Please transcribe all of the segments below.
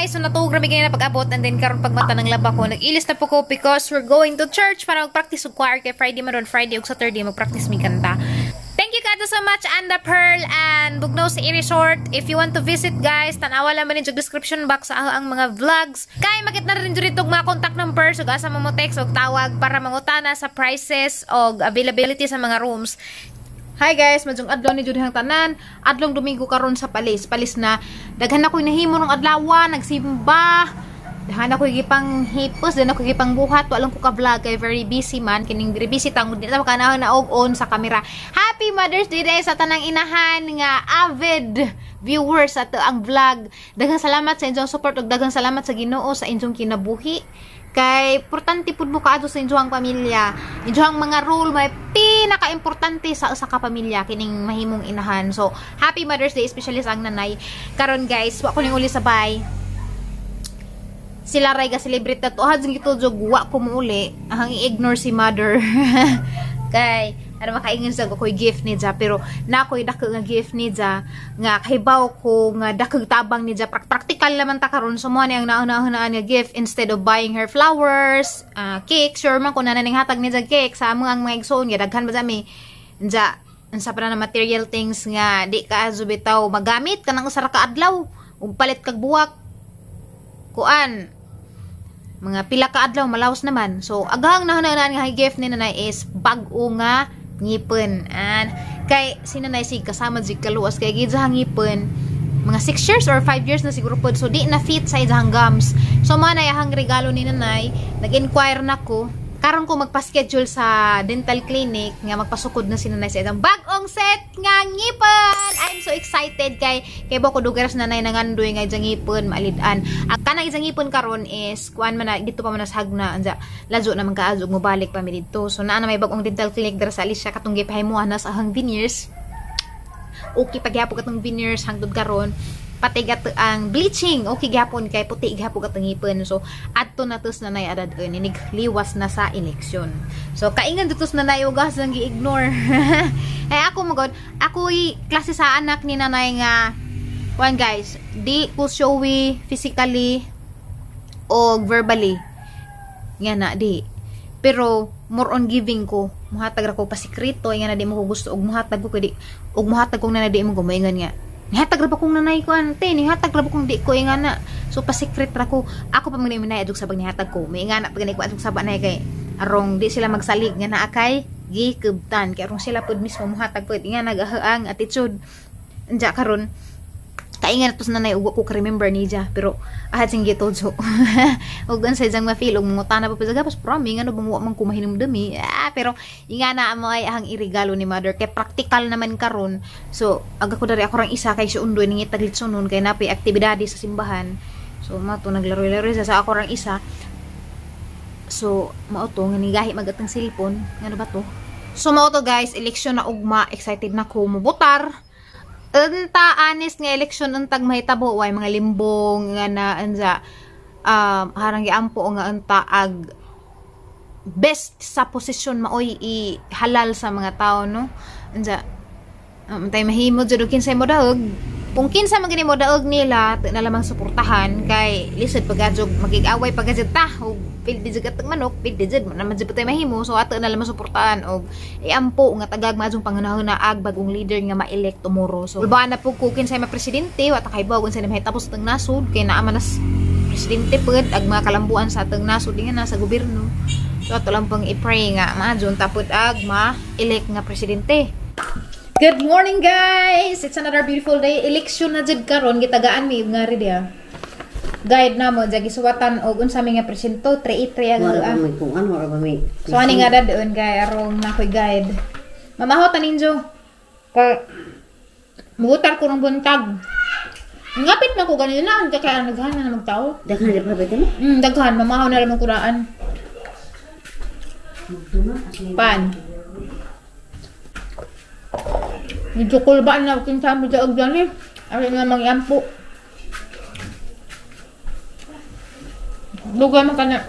Guys, so natuog rami ganina pag-abot and then karon pagmata ng laba ko, nag-ilis na po ko because we're going to church para mag-practice og choir kay Friday man ron, Friday ug Saturday mag-practice mi kanta. Thank you kaayo so much, Anda Pearl and Bugnaw sa Resort. If you want to visit, guys, tanawa lang man ninyo description box sa ang mga vlogs. Kay makita na rin dito mga contact numbers ug asa mo mo text og tawag para mangutana sa prices og availability sa mga rooms. Hi guys, maayong adlaw ni dihang tanan. Adlong Domingo karon sa palis. Palis na daghan ako'y nahimo rong adlaw, nagsimba. Daghan ako'y gipang hipos, daghan ako'y gipang buhat. Wala ko ka vlog kay very busy man kining very busy tangod di na makanaon na og on sa camera. Happy Mother's Day day sa tanang inahan nga avid viewers ato ang vlog. Daghang salamat sa inyong support ug daghang salamat sa Ginoo sa inyong kinabuhi. Kay importante pud mo kaadto sa inyong pamilya. Inyong mga role may pinaka-importante sa usa ka pamilya kining mahimong inahan. So, happy Mother's Day, especially sa ang nanay. Karon guys, wa ko ning uli sa bay. Sila ray ga celebrate na to. Had gito jog wa ko muuli. Ahang i-ignore si mother. Kay ano makaingon sa ko'y gift ni Ja, pero na ko'y dako nga gift ni Ja nga kahibaw ko nga dakog tabang ni Ja, practical naman ta karon. So mo ni ang nauna-unaan nga gift instead of buying her flowers, cake. Sure man ko na ning hatag ni Ja cake sa among ang mga igsoon nga daghan ba mi ja unsa pa na material things nga di ka azo bitaw magamit kanang usa ra ka adlaw ug palit kag buwak, kuan, mga pila ka adlaw malaos naman. So aghang nahunaan nga gift ni nanay is bag-o nga ngipon. And kay si nanay sig kasama jig kaluas kay gid sa ngipon mga 6 years or 5 years na siguro pod, so di na fit sa iyang gums. So man ay ahang regalo ni nanay. Nag-inquire na ko karon ko magpa-schedule sa dental clinic nga magpasukod na si nanay sa iyang bag-ong set nga ngipon. I'm so excited kay kay bo ko dugay ra sa nanay nangandoy nga iyang ngipon maalid-an. Ang kanang iyang ngipon karon is kuan man na dito pa man sa hagna anja ladyo naman kaadyo mobalik pa mi didto. So naa na may bag-ong dental clinic dira sa Alicia katong gipahimuan na sa ahang veneers. Okay pagyapon katong veneers hangtod karon, pati gato ang bleaching okay gyapon kay puti gyapon katong ngipon. So adto na tos nanay adad inig liwas na sa eleksyon. So kaingan dito sa nanay ugas lang gi-ignore. Eh ako magod ako'y klase sa anak ni nanay nga kuan guys, di ko showy physically o verbally nga na di, pero more on giving ko. Muhatag ra ko pasikreto nga na di mo ko gusto og muhatag ko kay di og muhatag kong nanay di mo ko moingon nga nihatag ra ba kong nanay ko ante, nihatag ra ba kong di ko nga na. So pasikret ra ko. Ako pa man ni adog sabag nihatag ko may nga na pag ko adog saba na kay arong di sila magsalig nga naa kay gikubtan kay arong sila pud mismo muhatag pud nga nagahaang attitude. Anja karon kaingan atos nanay ug ko ka-remember niya pero ahad sing gitudso ug unsay jang ma-feel ug mangutana pa pa gapos promi ngano bang wa man ko mahinumdumi. Pero inga na mo ay ahang irigalo ni mother kay practical naman karon. So aga ko dari ako rang isa kay si Undoy ningitag litsonon kay napay aktibidade sa simbahan. So mao to naglaro-laro sa ako rang isa. So mao to nga nigahi magatang cellphone ngano ba to. So mao to guys, eleksyon na ugma, excited na ko mobotar. Unta honest nga eleksyon untag mahitabo way mga limbong nga na anza harang giampo nga unta ag best sa posisyon maoy i halal sa mga tao, no? Anza tay mahimo jud og kinsay mo daog. Kung kinsa man gani mo daog nila na lamang suportahan kay lisod pagajog magig-away pagajud ta og pildi jud atong manok pildi jud mo naman jud tay mahimo. So ato na lamang suportahan og iampo nga tagag maadjong pangunahon na ag bagong leader nga ma-elect tomorrow. So ulbaan na pud ko kinsay ma presidente, wa ta kay bawon sa mahitabo sa atong nasod kay naa man nas presidente pud ag mga kalambuan sa atong nasod nga nasa gobyerno. So ato lang pang i-pray nga maadjong tapod ag ma-elect nga presidente. Good morning guys! It's another beautiful day. Eleksyon na jud karon gitagaan mi nga ri diha. Guide na mo jagi suwatan og unsa mi nga presinto 3-3 ang Wala pa may kung ano, wala pa may. So ani nga doon kay arong na ko'y guide. Mamaho ta ninyo. Kay mugutar ko ng buntag. Ngapit na ko ganina, ang kaya naghan na magtao. Daghan di pa ba mo? Daghan mamaho na lang kuraan. Pan. Medyo kulbaan na kinsa mo sa ogyan eh. Ari nga mangyampo. Dugay man ka na.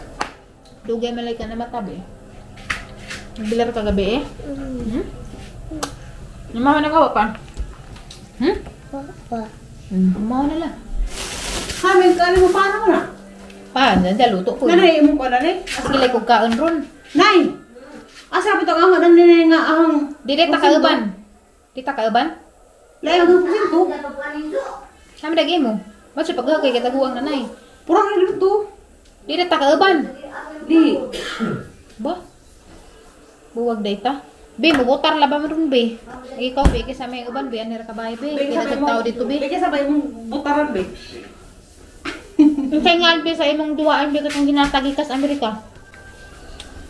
Dugay man ka na matabi. Nagbilar ka gabi eh. Hmm? Namaho na ka pa? Hmm? Pa. Namaho na lang. Hamin ka mo paano mo na? Paano? Nandiyan, luto ko. Nanay imong ko na ni. Sige lang kung kaon ron. Nay. Asa pa to ang nan nga ang Dili ta kauban. Di ta kauban? Lain ang pusinto. Kami dagi mo. Ba't siya paghagay kay taguang nanay? Pura na dito. Di ta kauban. Di. Ba? Buwag day ta. Be, mubutar la ba mo ron, be? Ikaw, be, kaysa may uban, be, anira ka bahay, be. Kaya tao dito, be. Kaya sabay mong butaran, be. Unsay ngan, be, sa imong duwaan, be, katong ginatagi kas Amerika?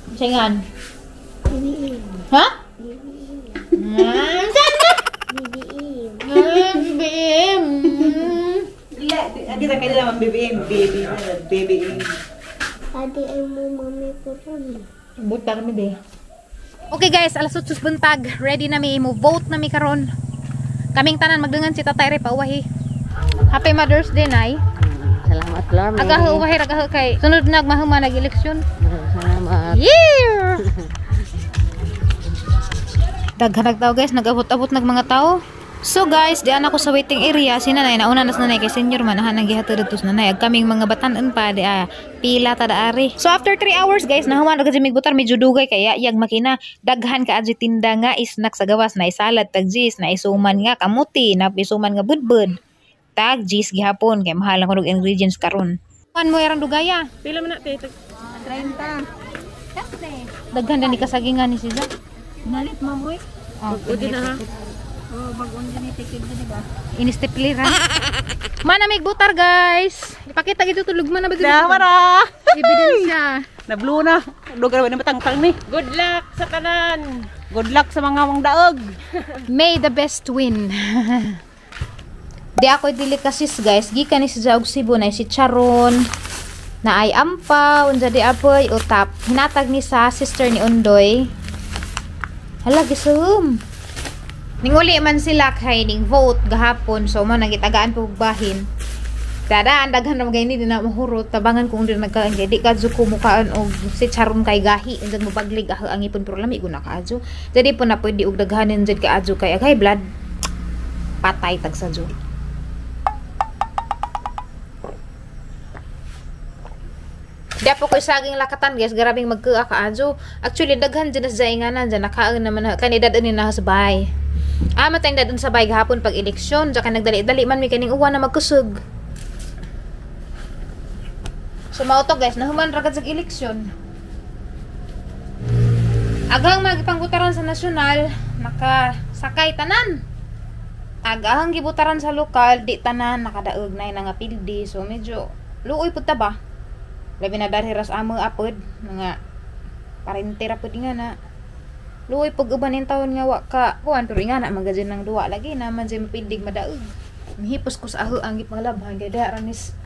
Unsay ngan? BBM. Ha? BBM. Saan na? BBM. BBM. Di ta kailangan man BBM, baby, BBM. Ate ay mo mami ko ron. Butar mi, be. Okay guys, alas 8 buntag. Ready na mi mo vote na mi karon. Kaming tanan magdangan si Tatay Ray pauwahi. Happy Mother's Day, Nay. Salamat, Lorme. Agaho uwahi ragaho kay sunod nag mahuman nag eleksyon. Salamat. Yeah! Daghan tao guys, nag-abot-abot nag mga tao. So guys, diyan ako sa waiting area. Si nanay, nauna nas nanay kay senior man, aha nang gihatod didto sa nanay. Ag kaming mga batan-on pa di pila ta ari. So after 3 hours guys, nahuman ra gid butar, medyo dugay kaya yag makina. Daghan ka adyo tinda nga snack sa gawas, na salad tag jis, na isuman nga kamuti, na isuman nga budbud. Tag jis gihapon kay mahal ang kunog ingredients karon. Kan mo yarang dugaya? Pila man na te? 30. Daghan na ni kasagingan ni siya. Nalit mamoy. Oh, Udi na ha. Oh, bag-on din itikid din ba? Inistipliran. Manamig butar guys. Ipakita gito tulog man na ba gito? Damara. Ebidensya. Na blue na. Lugar na matangtang ni. Good luck sa tanan. Good luck sa mga mangdaog. May the best win. Di ako delicacies guys. Gikan ni si Jaog Cebu na si Charon na ay ampaw unja di apoy utap. Hinatag ni sa sister ni Undoy. Hala gisum. Ninguli man sila kay ning vote gahapon so mo nagitagaan po bahin. Dadaan daghan ra magay ni na mahurot tabangan kung di nagkaan kay di kadyo ko mukaan og si Charon kay gahi unjad mo baglig ah, ang ipon pero lami guna kaadyo. Jadi po na pwede og daghanin jud kaadyo kay ag high blood patay tag sa jud. Di po ko saging lakatan guys, grabing magkuha ka adyo. Actually daghan jud na sa jainganan dyan nakaon naman kani dad-on ni na sa bahay. Ama tayong dad-on sa bahay gahapon pag eleksyon, dyan ka nagdali-dali man mi kaning uwan na magkusog. So mao to guys, nahuman ra gad sa eleksyon. Aghang magipangutaran sa nasyonal, nakasakay tanan. Agahang gibutaran sa lokal, di tanan nakadaog na nga pildi. So medyo luoy pud ta ba? Labi na darhi ras amo apod mga parente ra pud nga na. Luoy pag uban ning taon nga wa ka kuan pero nga na magajin ng duwa lagi na man jud mapildig madaog. Mihipos ko sa aho ang gipanglabhan kay da ranis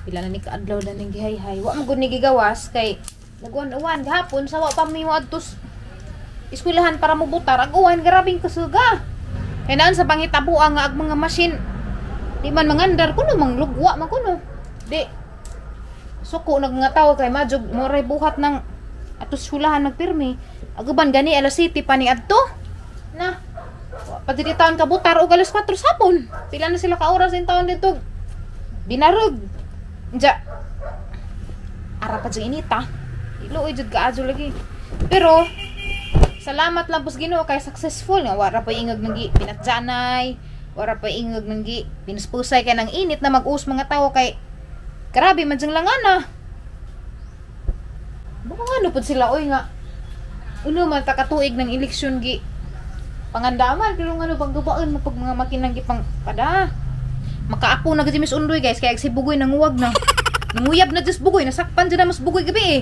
pila na ni kaadlaw na ning gihayhay. Wa man gud ni gigawas kay naguan-uwan gahapon sa wa pa mi moadtos eskwelahan para mobutar ag uwan grabing kasuga. Kay naan sa pangitabuan nga ag mga machine di man mangandar kuno manglugwa man kuno. Di suko nag mga tawo kay majog moray buhat ng atos hulahan magpirmi. Aguban gani alas 7 pa ni adto. Na pati di taon kabutar og alas 4 sa hapon. Pila na sila ka oras in taon dito. Binarog. Nja. Ara pa jud inita. Iluoy jud kaadyo lagi. Pero salamat lang pos Ginoo kay successful nga wara pa ingag nang gi pinatjanay, wara pa ingag nang gi pinuspusay kay nang init na mag-us mga tawo kay grabe man jang langana. Baka ano pud sila oy nga uno man ta katuig ng eleksyon gi pangandaman pero ngano bang gubaan mo pag mga makinang gi pang pada. Makaapo na gid Miss Undoy guys kay si Bugoy nanguwag na. Nanguyab na jud Bugoy, nasakpan jud na mas Bugoy gabi eh.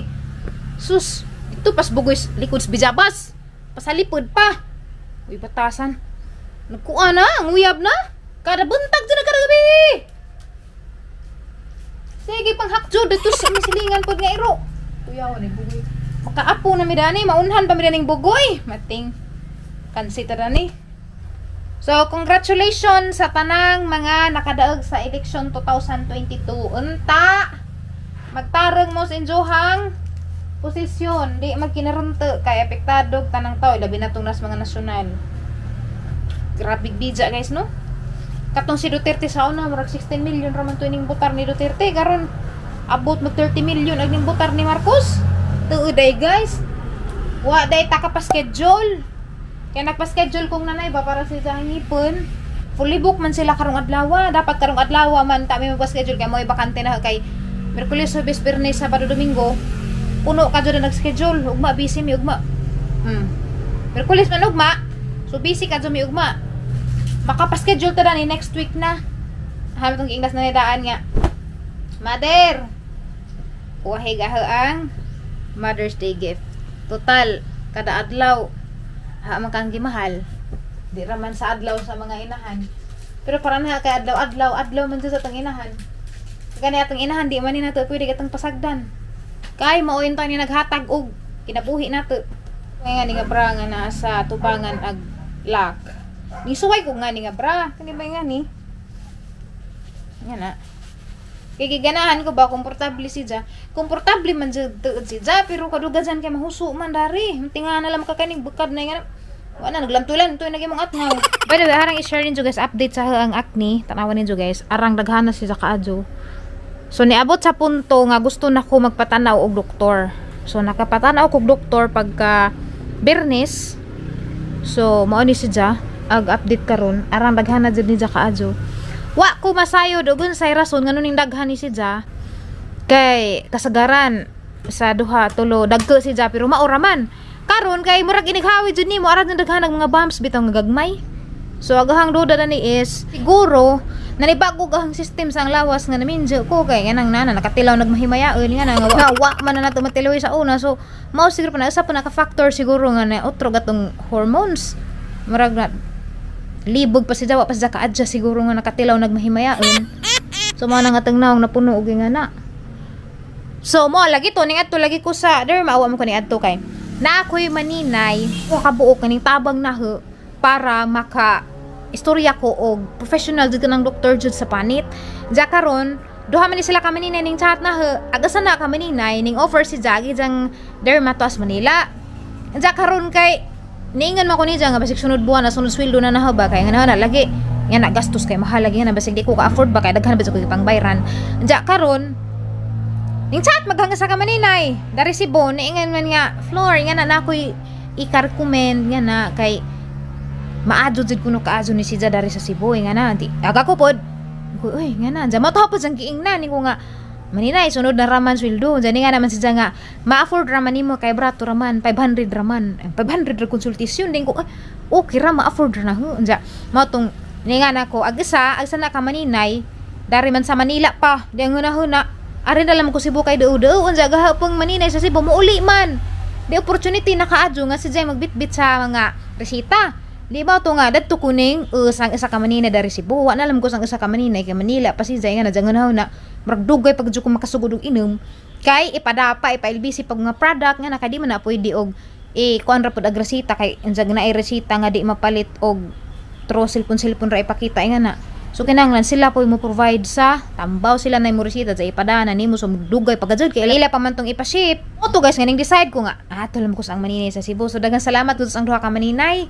Sus, ito pas Bugoy likod sa bijabas. Pasalipod pa. Uy batasan. Nagkuha na, nguyab na. Kada buntag jud na kada gabi. Sige pang hakjo dito sa misilingan pod nga iro. Kuyaw ni Bugoy. Makaapo na mi dani, maunhan pa mi daning Bugoy. Mating kansita dani. So congratulations sa tanang mga nakadaog sa election 2022. Unta magtarong mo sa injohang posisyon, di magkinarunto kay apektado tanang tao labi na tong nas mga nasyonal. Grabe bija guys no. Katong si Duterte sa una, murag 16 million ra man to ining butar ni Duterte. Karon abot mag 30 million ag ning butar ni Marcos. Tuod day, guys. Wa day ta ka pa-schedule. Kaya nagpa-schedule kong nanay ba para sa hangipon. Fully book man sila karong adlaw. Dapat karong adlaw man ta mi magpa-schedule kay mo'y bakante na kay Miyerkules, Huwebes, Biyernes, Sabado, Domingo. Puno ka jud na nag-schedule. Ugma busy mi ugma. Miyerkules man ugma. So busy ka jud mi ugma. Makapa-schedule ta ni next week na. Hamit tong giingnas na nidaan nga. Mother, kuha gaho ang Mother's Day gift. Total, kada adlaw ha man kang gimahal. Di ra man sa adlaw sa mga inahan. Pero para na kay adlaw-adlaw, adlaw man sa atong inahan. Gani atong inahan di man ni nato pwede katong pasagdan. Kay mao yun ni naghatag og kinabuhi nato. Nga ni nga bra nga nasa tubangan ag lock. Nisuway ko nga ni nga bra. Kani ba nga ni? Nga na. Kay giganahan ko ba komportable si Ja. Komportable man jud tuod si Ja pero kadugasan kay mahuso man dari. Tinga na lang makakaning bukad na nga. Wala naglamtulan to nagimong atngaw. By the way, harang i-share ninyo guys update sa ang acne. Tanawan ninyo guys, arang daghan na siya kaadyo. So niabot sa punto nga gusto na ko magpatanaw og doktor. So nakapatanaw kog doktor pagka Bernes. So mao ni si Ja ag update karon, arang daghan na jud ni Ja kaadyo. Wa ko masayod og unsay rason ngano ning daghan ni si Ja. Kay kasagaran sa duha tulo dagko si Ja pero maura man. Karon kay murag inighawi jud nimo arad daghan ang mga bumps bitaw nga gagmay. So agahang duda na ni is siguro nanibago ang system sa ang lawas nga naminjo ko kay nganang nana nakatilaw nagmahimayaon nga na nga wa man na nato matilaw sa una. So mao siguro pa na usa pa naka factor siguro nga na otro gatong hormones. Murag na libog pa si Jawa pa siya ka-adjust siguro nga nakatilaw nagmahimayaon. So mao na nga tang naong napuno og nga na. So mo lagi to ning adto lagi ko sa derma awa mo ko ni adto kay na ako'y maninay o kabuok kaning tabang na ho para maka istorya ko og professional jud kanang doktor jud sa panit. Ja karon duha man ni sila ka maninay ning chat na ho. Agasa na ka maninay ning offer si Jagi jang derma to as Manila. Ja karon kay niingon man ko niya nga basig sunod buwan na sunod sweldo na na ba kay nga na lagi nga na gastos kay mahal lagi nga na basig di ko ka-afford ba kay daghan ba ko ipangbayran. Ja karon ning chat maghanga sa ka maninay dari si Bon niingon man nga Flor nga na nakoy i-recommend nga na kay maadyo jud kuno kaadyo ni si Ja dari sa Cebu nga na di aga ko pod uy nga na ja mo to pod sang giingnan ni ko nga maninay sunod na raman sweldo diyan nga naman si Ja nga ma-afford raman nimo kay brato raman 500 raman 500 ra konsultasyon din ko okay ra ma-afford ra na ho ja mao tong ni nga nako ag isa ag sana ka maninay dari man sa Manila pa di ang hunahuna ari na lang ko Cebu kay duo-duo unsa gahapong maninay sa Cebu muuli man di opportunity nakaadyo nga si Jay magbitbit sa mga resita. Di ba to nga dadto kuning sang isa ka maninay dari Cebu wa na alam ko sang isa ka maninay kay Manila pa si Jay nga na dyan na murag dugay pag ko makasugod og inom kay ipadapa ipa LBC pag mga product nga na kay di man na pwede og kuan ra pud ag resita kay unsa na ay resita nga di mapalit og tro cellphone ra ipakita nga na. So kinahanglan sila po mo provide sa tambaw sila na mo resita sa ipadana nimo so dugay pag jud kay ila pa man tong ipa-ship. Mo to guys nga ning decide ko nga ato lang ko sa ang maninay sa Cebu. So daghang salamat gud sa ang duha ka maninay.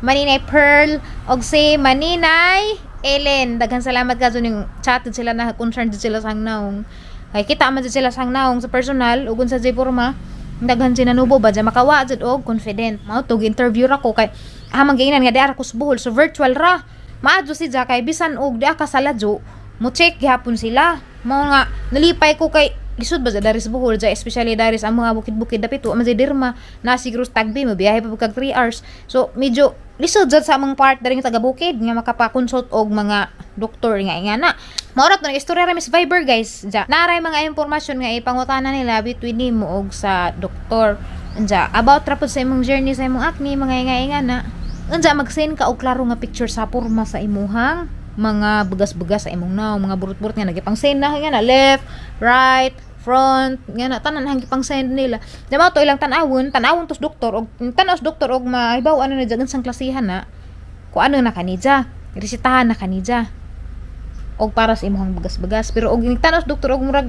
Maninay Pearl og si Maninay Ellen. Daghang salamat ka ning chat sila na concerned sila sa naong. Kay kita man sila sa naong sa personal ug sa porma. Daghan sila nubo ba dyan makawa jud og confident. Mao to interview ra ko kay amang giingnan nga di ara ko sa Bohol so virtual ra. Maadyo si Ja kay bisan og di ka sa ladyo mo check gihapon sila. Mao nga nalipay ko kay lisod ba dari sa Bohol ja especially dari sa mga bukid-bukid dapit wa man jud dirma na siguro tagbi mo biyahe pa kag 3 hours. So medyo lisod jud sa among part dari nga taga bukid nga makapa-consult og mga doktor nga nga na. Mao ra to nang istorya ra Miss Viber guys. Ja naray mga impormasyon nga ipangutana nila between nimo og sa doktor. Unja about ra pud sa imong journey sa imong acne mga nga na. Unja mag-send ka og klaro nga picture sa porma sa imuhang mga bugas-bugas sa imong naong, mga burot-burot nga nagipang send na nga na left, right, front, nga na tanan hang gipang send nila. Di mao to ilang tan-awon, tan-awon tos doktor og tan-aw sa doktor og mahibaw ano na dyan sang klasihan na kung ano na kanija, resetahan na kanija. Og para sa imong bugas-bugas pero og tan-aw sa doktor og murag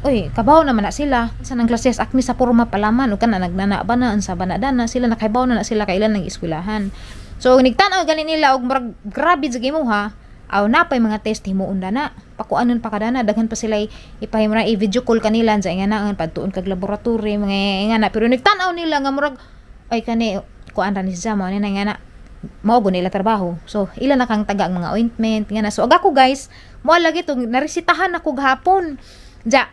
uy, kabaw naman na sila. Sa nang klase acne sa porma palaman ug kana nagnana ba na unsa ba na dana sila nakahibaw na na sila kailan nang eskwelahan. So nigtan-aw gani nila og murag grabe jud imo ha. Aw, napay mga test himuon na. Pakuanon pa kada na, daghan pa sila ipahimo na i-video call kanila sa nga na padtuon kag laboratory, mga nga na, pero nigtan-aw nila nga murag ay kani kuan ra ni siya, mao ni na nga na mao gud nila trabaho. So ila na kang taga ang mga ointment nga na. So aga ko guys, mo lagi to naresitahan ako gahapon. Ja,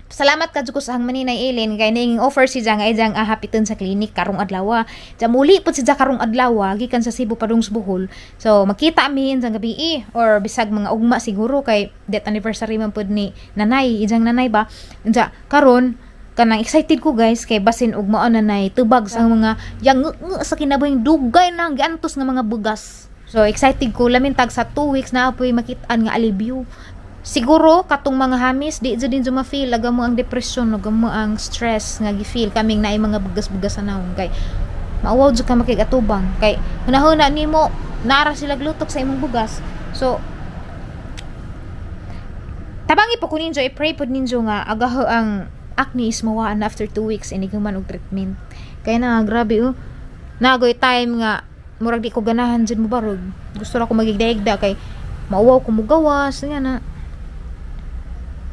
salamat ka ko sa hang maninay Ellen kay ning offer si nga ijang hapiton sa clinic karong adlaw. Ja muli pud si karong adlaw gikan sa Cebu padung sa Bohol. So makita mi sa gabi eh, or bisag mga ugma siguro kay death anniversary man pud ni nanay, ijang nanay ba. Ja karon kanang excited ko guys kay basin og mao nanay tubag sa mga yang sa kinabuhing dugay na giantos nga mga bugas. So excited ko lamin tag sa 2 weeks na apoy makitaan nga alibyo. Siguro katong mga hamis di jud din ma-feel aga mo ang depression, aga mo ang stress nga gi-feel kaming naay mga bugas-bugas sa nawong kay mauwaw jud ka makig-atubang kay hunahuna nimo naara sila glutok sa imong bugas. So tabangi po ko ninyo, i-pray pod ninyo nga agaho ang acne is mawaan after 2 weeks inig human og treatment. Kaya na grabe oh. Nagoy time nga murag di ko ganahan jud mo barog. Gusto ra ko magigda-igda kay mauwaw ko mugawas nga na.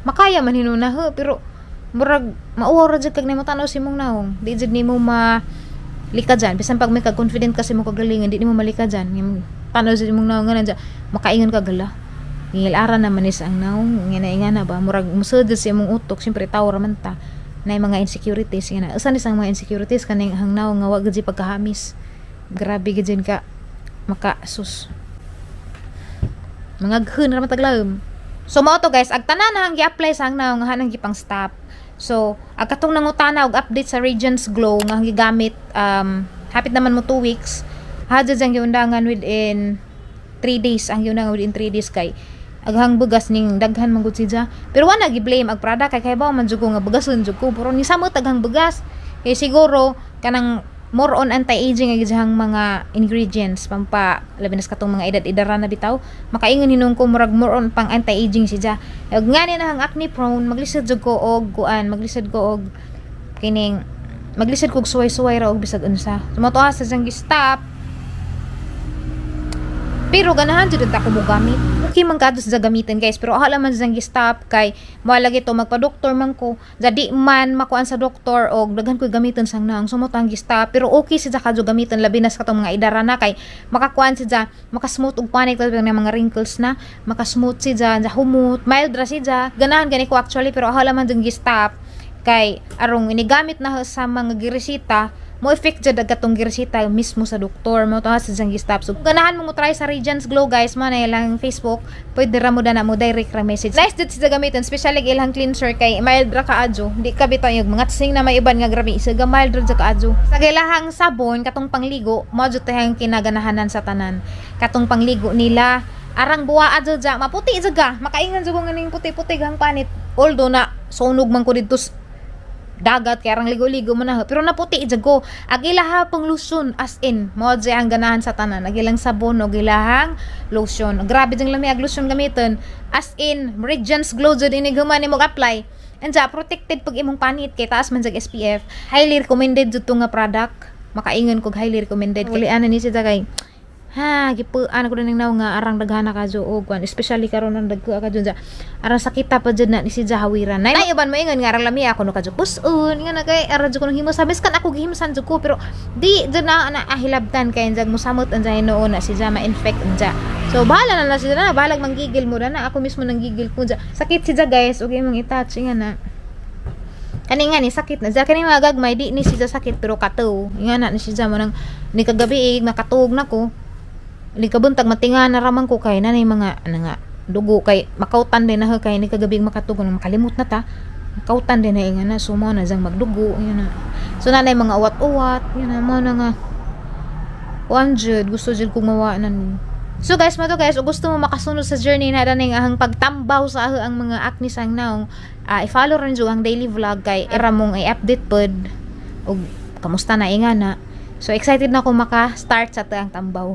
Makaya man hinuna ho, pero murag mauwaw ra jud kag nimo tan-aw sa imong nawong. Di jud nimo ma lika dyan. Bisan pag may kag-confident kasi mo kagalingan, di nimo malika dyan. Tanaw sa imong nawong nga nandiyan, makaingon ka gala. Ngilara naman is ang nawong, nga na nga na ba, murag musud sa imong utok, siyempre tao ra man ta na mga insecurities nga na. Usan is ang mga insecurities kaning ang nawong nga wa gud pagkahamis. Grabe gid ka maka sus. Mga ghun ra man taglaom. So mao to guys, ag tanan na ang gi-apply sa ang nawong nga hanang gipang stop. So, ag katong nangutana og update sa Radiance Glow nga ang gigamit hapit naman mo 2 weeks. Hadya diyang giundangan within 3 days, ang giundangan within 3 days kay aghang bugas ning daghan man gud siya. Pero wala gi-blame ag product kay kay man jud ko nga bugason jud ko, pero ni samot aghang bugas. Kay siguro kanang more on anti-aging ang gidjahang mga ingredients pampa labi na sa katong mga edad-edara na bitaw, makaingon hinuon ko murag more on pang anti-aging siya. Ug ngani na ang acne prone, maglisod jud ko og kuan, maglisod ko og kining maglisod ko og suway-suway ra og bisag unsa. So mao to sa siyang gi-stop. Pero ganahan jud ta ko mo gamit. Okay man kadto sa gamitin guys, pero akala man siyang gi-stop kay mo lagi to magpa-doktor man ko. Jadi man makuan sa doktor og daghan ko gamiton sang naong, so mo tang gi-stop. Pero okay siya kadto gamiton labi na sa katong mga idara na kay makakuan siya, makasmooth og panit labi na mga wrinkles na, makasmooth siya, humot, mild ra siya. Ganahan gani ko actually, pero akala man jud gi-stop kay arong inigamit na sa mga giresita mo effect jud ag katong giresita mismo sa doktor, mo to sa siyang gi-stop. So ganahan mo mo try sa Radiance Glow guys, mo na ilang Facebook, pwede ra mo dana mo direct ra message. Nice jud siya gamiton, especially ilang cleanser kay mild ra kaadyo, di ka bitaw yung mga tsing na may iban nga grabe isa ga mild ra jud kaadyo. Sa ilahang sabon katong pangligo, mo jud tayang kinaganahanan sa tanan. Katong pangligo nila arang buwa adyo ja, maputi jud ka, makaingon jud ko nganing puti-puti gang panit. Although na sunog man ko didto dagat kay arang ligo-ligo man na, pero naputi jud ko. Ag ilaha pang lotion, as in mo jud ang ganahan sa tanan, ag ilang sabon og ilahang lotion. Grabe jud lami ag lotion gamiton, as in Radiance Glow jud ini human nimo apply. Anja protected pag imong panit kay taas man jag SPF. Highly recommended jud to nga product, makaingon kog highly recommended. Kali ana ni siya kay ha gipuan ko ning naw nga arang daghana ka jo og kuan, especially karon ang dagko ka jud arang sakita pa jud na ni si hawiran. Nay uban mo ingon nga arang lami ako no ka jo puson nga na kay ara jud ko nang himo sabes kan ako gihimsan jud ko, pero di jud na na ahilabtan kay jag mosamot ang hinuon na si ma-infect anja. So bahala na na siya na, bahalag manggigil mo na, ako mismo nang gigil ko ja. Sakit siya guys, okay mong i-touch nga na. Kani nga ni sakit na. Sa kani mga gagmay di ni siya sakit pero kataw. Nga na ni siya mo nang ni kagabi makatuog na ko. Ni kabuntag matinga na raman ko kay nanay mga ano nga dugo kay makautan din na kay ni kagabi makatug makalimot na ta. Makautan din na nga na sumo na jang magdugo nga na. So nanay mga uwat-uwat nga na mo na nga kuan jud gusto jud kong mawa na ni. So guys, mo to guys, ug gusto mo makasunod sa journey na daning ahang pagtambaw sa ang mga acne sang naong, i-follow rin jud ang daily vlog kay ira mong i-update pod og kamusta na inga na. So excited na ako maka-start sa ang tambaw.